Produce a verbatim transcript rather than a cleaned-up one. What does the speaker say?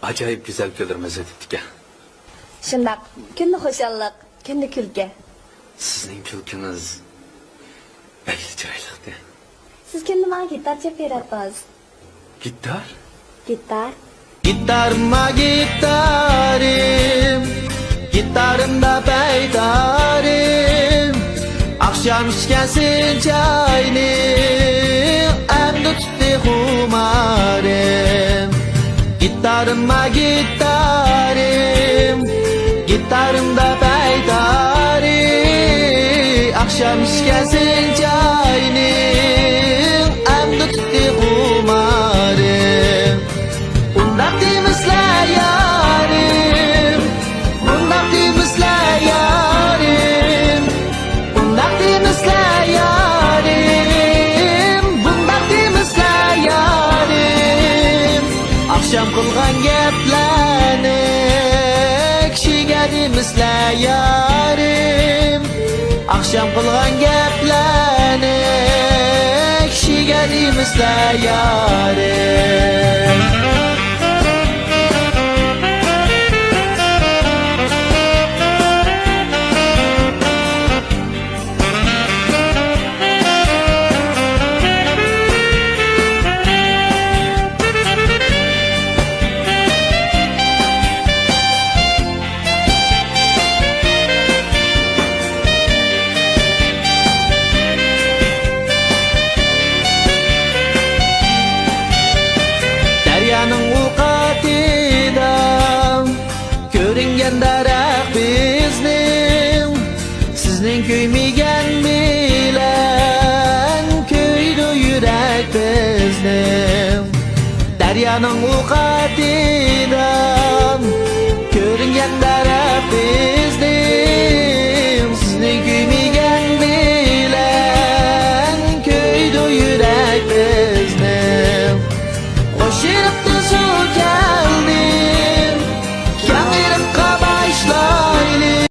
ئاجايىپ گۈزەل كۈنلىرىمىز ئۆتۈپتىكەن. شۇنداق، كۈندە خۇشاللىق، كۈندە كۈلكە. سىزنىڭ كۈلكىڭىز بەكلا چىرايلىقتى. سىز كۈندە ماڭا گىتار چېلىپ بېرەتتىڭىز. گىتار؟ گىتار. گىتارىمدا گىتارىم، گىتارىمدا پەيدارىم. ئاخشام ئىچكەنسېرى چاينى، ئەمدى تۇتتى خۇمارىم. گىتارىمدا گىتارىم، گىتارىمدا پەيدارىم. ئاخشام ئىچكەنسېرى چاينى، ئەمدى تۇتتى خۇمارىم. ئۇنداق دېمىسىلە يارىم، مۇنداق دېمىسىلە يارىم. ئۇنداق دېمىسىلە يارىم، بۇنداق دېمىسىلە يارىم. ئاخشام قىلغان گەپلەرنى كىشىگە دېمىسىلە يارىم. ئاخشام قىلغان گەپلەرنى كىشىگە دېمىسىلە يارىم. دەريانىڭ ئۇ قېتىدا كۆرۈنگەن دەرەخ بىزنىڭ، سىزنىڭ كۆيمىگەن بىلەن كۆيىدۇ يۈرەك بىزنىڭ. دەريانىڭ ئۇ قېتىدا